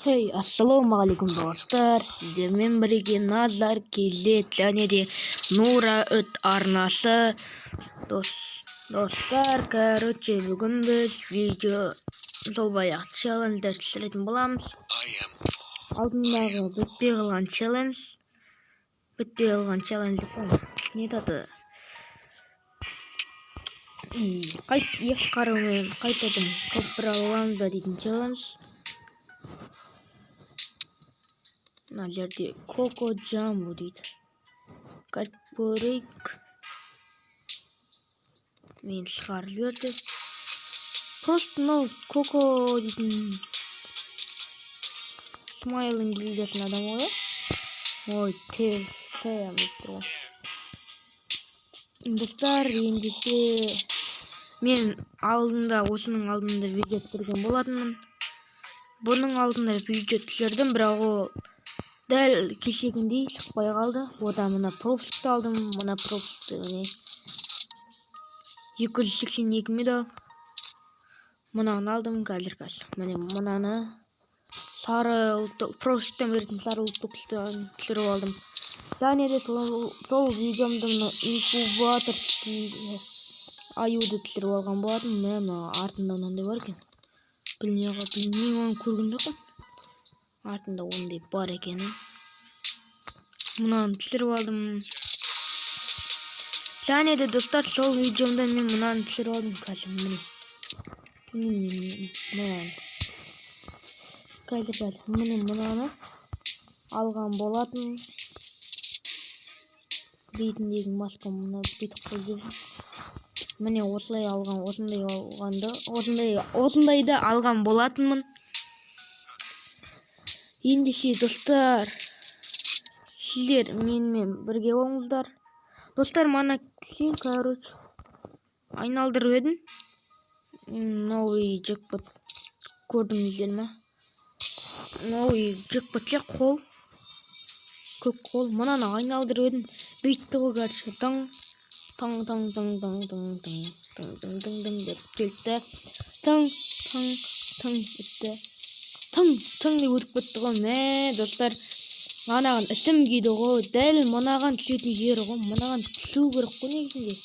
Хей, ассалаумағалейкум, достар! Сіздермен бірге Назар KZ және де Нура Үт арнасы. Достар, короче, бүгін біз видео сол баяғы челлендждер түсіретін боламыз. Алдындағы бітпей қалған челлендж, бітпей қалған челлендж деп қой. Не айтады? Қайт екі қарумен қайтадан топ бір ала аламыз ба дейтін челлендж. Мына жерде Коко Джамбо дейді. Кіріп көрейік. Мені шығарып жіберді. Просто мынау Коко дейтін Смайлың гильдиясының адамы ғой, иә? Ой, тем деп тұр ғой. Достар, ендеше мен алдында, осының алдында видео түсірген болатынмын. Бұның алдында видео түсірдім, бірақ ол дәл кешегіндей шықпай қалды. Одан мына пропускты алдым, мына пропускты міне 282 медаль. Мынаны алдым қазір. Міне мынаны сары пропусктан беретін сары лутбоксты түсіріп алдым. Және де сол видеомда мына инкубатор аюды түсіріп алған болатын. Міне мына артында мынандай бар екен. Білмей оны көрген жоқпын. Артында ондай бар екенін. Мынаны түсіріп алдым. Және де, достар, сол видеомда мен мынаны түсіріп алдым. Қазір міне. Мынаны. Қазір міне мынаны алған болатын. Бетіндегі маска мына бүйтіп қойып. Міне осылай алған, осындай алғанды, осындайды алған болатынмын. Ендеше, достар, сіздер менімен бірге болыңыздар. Достар, мана сен, короче, айналдырып едім. Новый джекпот көрдіңіздер ме? Новый джекпот ше, қол. Көк қол. Мынаны айналдырып едім. Бүйтті ғой, короче, таң таң таң таң таң таң таң таң таң таң таң деп келді. Таң таң таң етті. Таң таң деп өтіп кетті ғой. Мә, достар, анаған ісім күйді ғой. Дәл мынаған түсетін жері ғой. Мынаған түсу керек қой негізінде.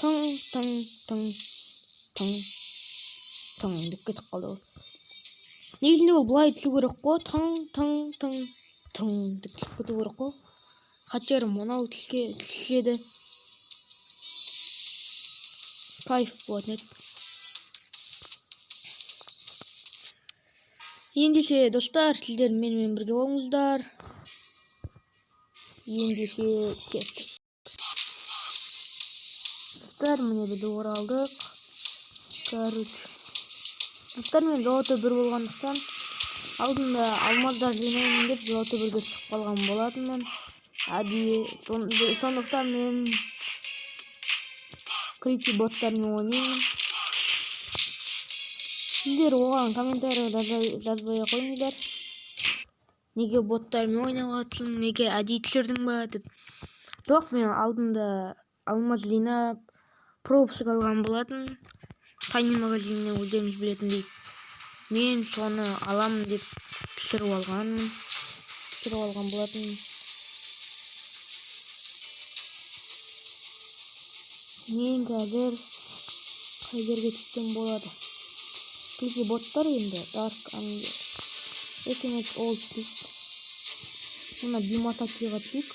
Таң таң таң таң таң деп кетіп қалды ғой. Негізінде ол былай түсу керек қой. Таң таң таң таң деп түсіп кету керек қой. Хотя мынау түседі. Кайф болатын еді. Ендеше, достар, сіздер менімен бірге болыңыздар. Ендеше, кеттік. Достар, міне біз оралдық. Короче, достар, мен золото бір болғандықтан алдында алмаздар жинаймын деп золото бірге түсіп қалған болатынмын. Әдейі, сондықтан мен клики боттармен ойнаймын. Сіздер оған комментарий жазбай қойыңыздар. Неге боттармен ойнап жатсың, неге әдейі түсірдің ба деп. Жоқ, мен алдында алмаз жинап пропуск алған болатын. Тайный магазиннен, өздеріңіз білетіндей. Мен соны аламын деп түсіріп алғанмын. Түсіріп алған болатын. Мен қазір қай жерге түссем болады? Клики боттар енді Dark Angel. SMS Old дейді. Мына Биматакиға түсейік.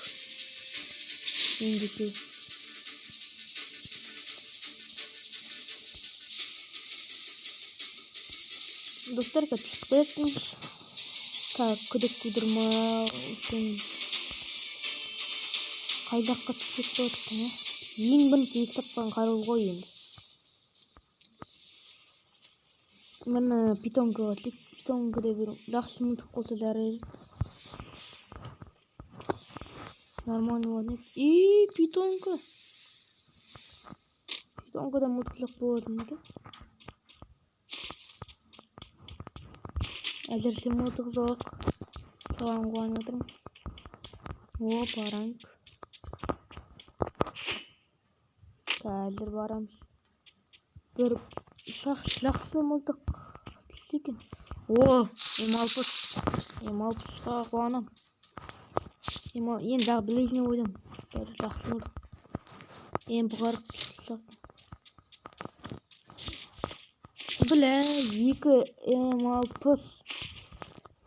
Ендеше. Достар, түсіп қоясыңыз. Так, күдік тудырмау үшін қай жаққа түссек болады екен, ә? Ең бірінші екі тапқан қару ғой енді. Міне питонкаға түсейік. Питонкада бір жақсы мылтық болса жарар. Нормально болатын еді. И, питонка. Питонкада мылтық жоқ болатын екен. Әзірше мылтық жоқ. Соған қуанып отырмын. Опа, ранг. Қазір барамыз. Бір жақсы мылтық Күшті екен. О, М60. М60-қа қуанам. Енді жағы ближний ойдан. Бәрі жақсы болды. М40 түсті. Бля, 2 М60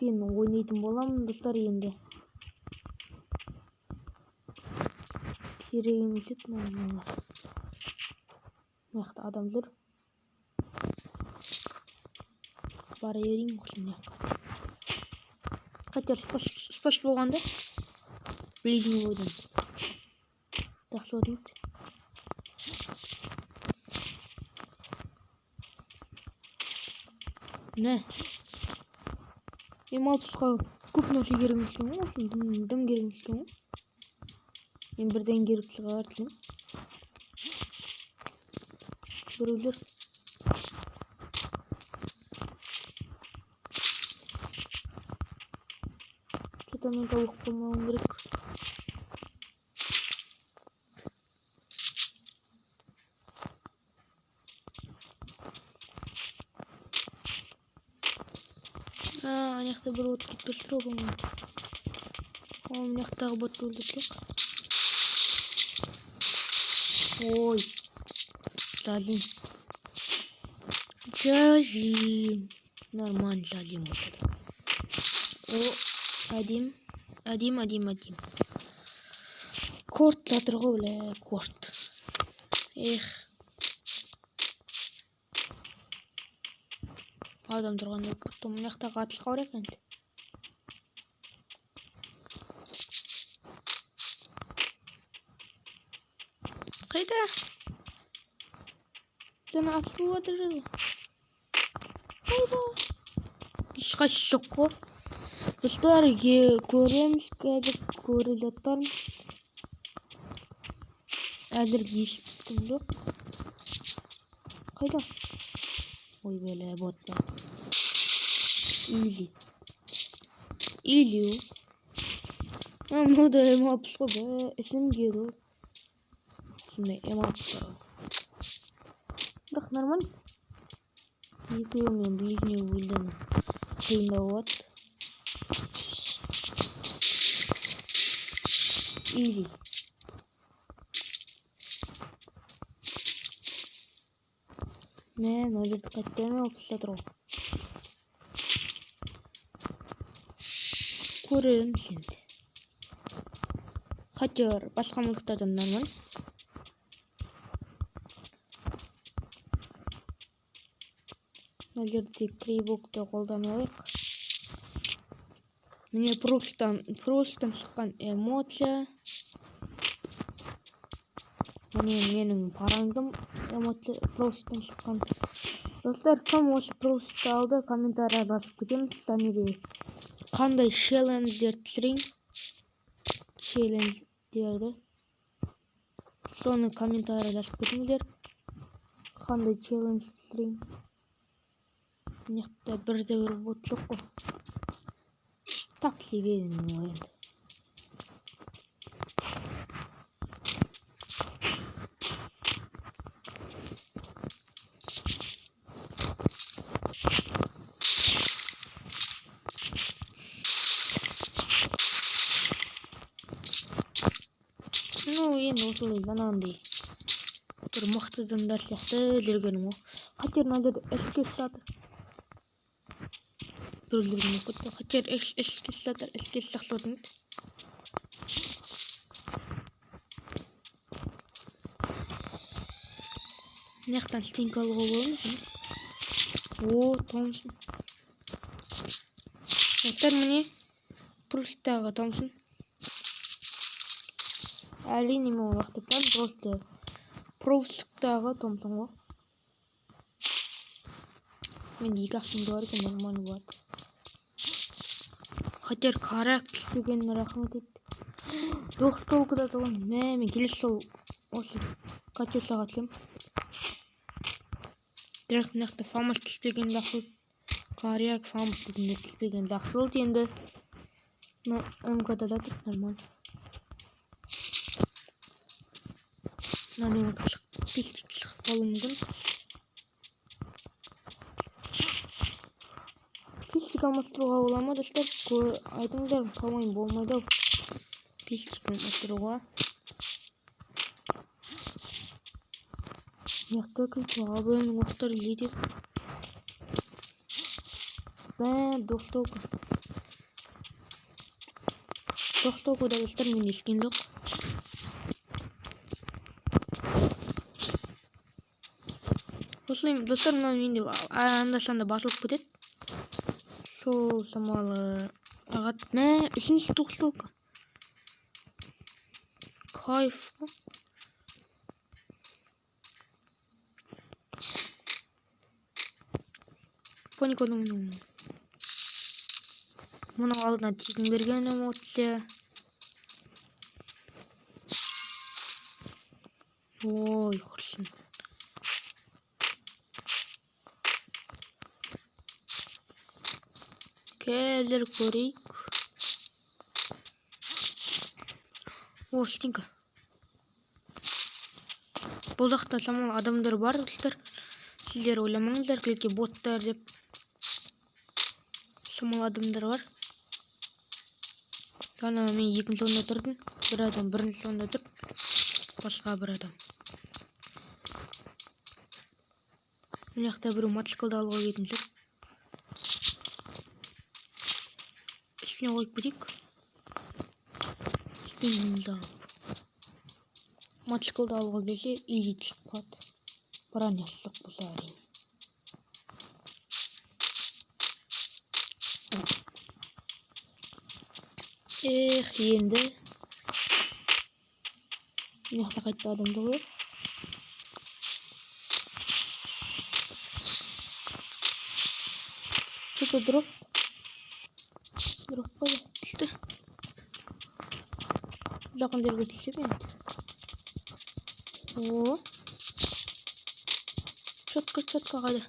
пен ойнайтын боламын, достар, енді. Керек емес еді маған мыналар. Мына жақта адам жүр. Бара берейін осы мына жаққа. Хотя спас болғанда ближний ойдан жақсы болатын еді. Мә. М60-қа көп нәрсе керек емес екен ғой, осыны дым керек емес екен ғой. Мен бірден керек шығар тілеймін. Біреулер. Что-то мен тауық болмауым керек. Ана жақта бір от кетіп бара жатыр ғой, по-моему. Ол мына жақтағы ботты өлтірсек. Ой, залим. Залим. Нормально залим вот это. О, әдем. Әдем, әдем, әдем. Корт жатыр ғой, бля, корт. Эх. Адам тұрғандай болып кетті. Мына жақтағы атысқа барайық енді. Қайда? Жаңа атыс болып жатыр ғой. Қайда? Ешқайсысы жоқ қой. Достар, көреміз қазір, көре жатармыз. Әзірге ешкім жоқ. Қайда? Ой, бля, бот бар. Или. Или. А, мынау да М60 қой, бә, ісім келді ғой. Сондай М60 бар. Бірақ нормально. Екеуімен ближний өлдім. Қиындау болады. Изи. Мә, мына жерді қайтадан алып тастап жатыр ғой. Көрерміз енді. Хотя басқа мылтықтардан нормально. Мына жерде крейбокты қолданып алайық. Міне Прустан шыққан эмоция. Міне менің парангым эмоция Прустан шыққан. Достар, кім осы Прустты алды, комментария жазып кетеміз. Және де қандай челлендждер түсірейін, челлендждерді соны комментария жазып кетіңіздер. Қандай челлендж түсірейін. Мына жақта бірде бір бот жоқ қой. Так себе едім ғой енді. Ну, енді осылай жаңағындай бір мықты адамдар сияқты жүргенім ғой. Хотя мына жерде іске жатыр. Біреулердің болып кетті. Хотя іске жатыр, іске жақсы болатын еді. Мына жақтан стенка алуға болады ма екен? О, Томсон. Достар, міне Прустағы Томсон. Әрине мен оны лақтырып тастадым, просто Прустағы Томсон ғой. Менде екі ақ теңге бар екен, нормально болады. Хотя карак түспегеніне рахмет ет. Двухстволкада тұрған. Мә, мен келесі жолы осы Катюшаға түсемін. Бірақ мына жақта Фамас түспеген жақсы болды. Карак, Фамас дегендер түспеген жақсы болды енді. Мына МК-да жатыр, нормально. Мына деген пистик шығып қалуы мүмкін. Пестик алмастыруға бола ма, достар? Айтыңыздар, по-моему, болмайды ау. Пестик алмастыруға. Мына жақта кілт АВМ-нің оқтары жетеді. Мә, двухстолка. Двухстолкада, достар, мен ескен жоқ. Осылай, достар, мынау менде анда-санда басылып кетеді. Сол шамалы ағат. Мә, үшінші двухстолка. Кайф қой. Паника. Мұның алдына тегін берген эмоция. Ой, құрсын. Қазір көрейік. О, стенка. Бұл жақта шамалы адамдар бар, достар. Сіздер ойламаңыздар, кілке боттар деп. Шамалы адамдар бар. Ана мен екінші орында тұрдым. Бір адам бірінші орында тұр. Басқа бір адам. Мына жақта біреу мотоциклді алуға келетін шығар. Үстіне қойып кетейік. Үстіне алып. Мотоциклді алуға келсе, изи түсіп қалады. Бронясы жоқ болса әрине. Эх, енді. Мына жақта қайтты адамды ғой. Что-то дроп. Дроп қойды. Түсті. Жақын жерге түссе екен. О. Четко, четко қайда.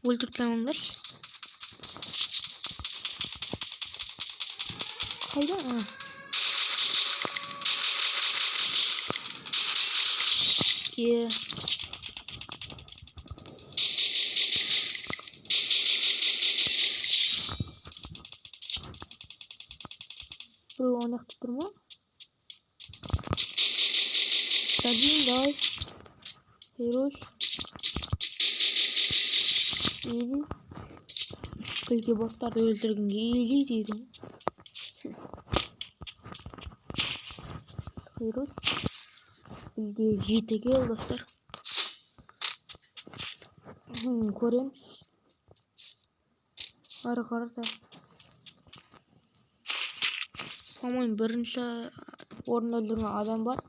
Өлтіріп тастамаңдар. Қайда? Е. Біреу ана жақта тұр ма? Садим, давай. Хорош. Изи. Күлке боттарды өлтіргенге изи дейді. Хорош. Бізде 7 кел, достар. Көреміз. Ары қарата. По-моему, бірінші орында жүрген адам бар.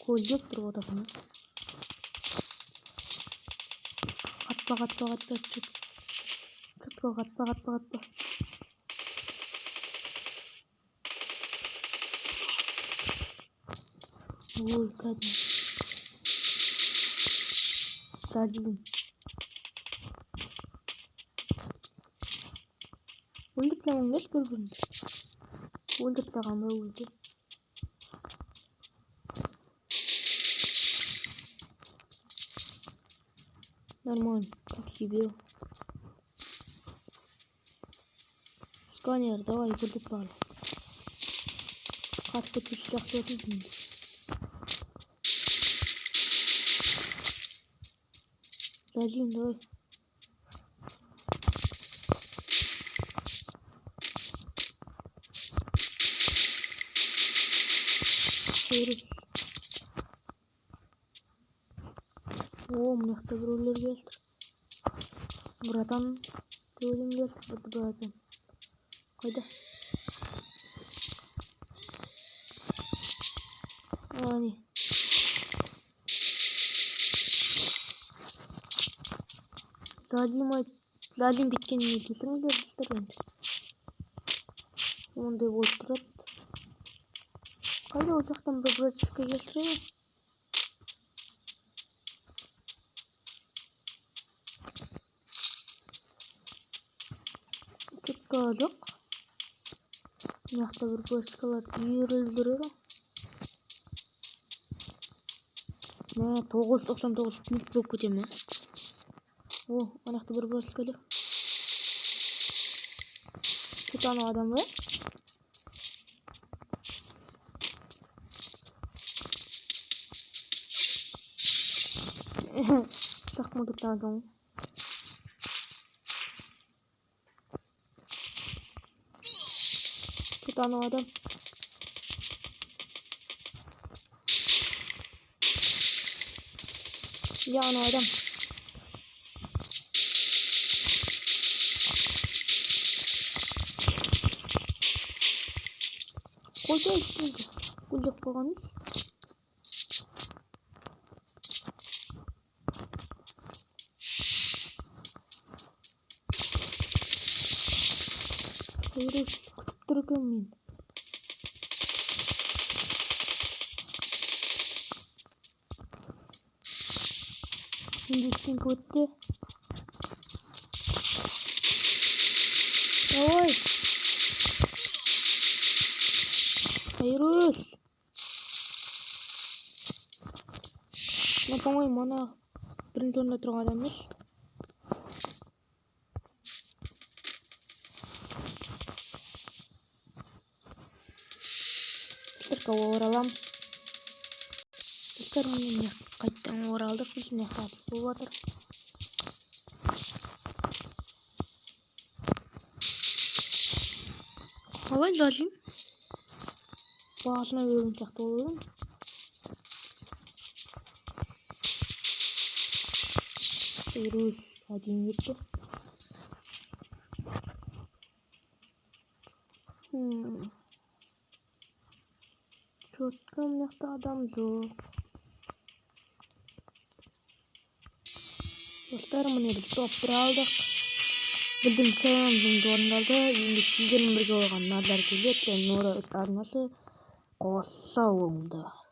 Көздеп тұрып отырған. Қатпа, қатпа, қатпа, Қатпа, қатпа, қатпа, қатпа. Ой, кәдімгі. Зажигім. Өлтіріп тастамаңдаршы бір-біріңді. Өлтіріп тастаған ба өлді. Нормально, так себе. Сканер, давай, өлтіріп бағала. Қатты кетпес жақсы өтетін. Зажим, давай. О, мына жақта біреулер келді. Братан, біреулер келді, братан. Қайда? Ани. Зажим кеткеніне кесіріңіздер, достар, енді. Ондай болып тұрады. Қайда ол жақтан бір братишка келтіре ме? Четко жоқ. Мына жақта бір братишкалар үйіріліп жүр еді. Мә, 999 пинг болып кете ме? О, ана жақта бір бос келді. Тут анау адам ба? Сақ мылтықтан соң. Тут анау адам. Я анау адам. Қойсай, гүлдеп қойған. Күтіп тұр екен мен. Енді стенка өтті. Ой! Айрус! Ну, по-моему, ана бірінші орында тұрған адам емес. Достар, ораламыз. Достар, міне қайтадан оралдық. Біз мына жақта атыс болып жатыр. Қалай зажим? Басына берген сияқты болып едім. Русь әдемі кетті. Четко мына жақта адам жоқ. Достар, міне біз топ бір алдық. Біздің челленджіміз орындалды. Енді сіздермен бірге болған Назар келеді және Нұра үш арнасы. Қоса болыңыздар.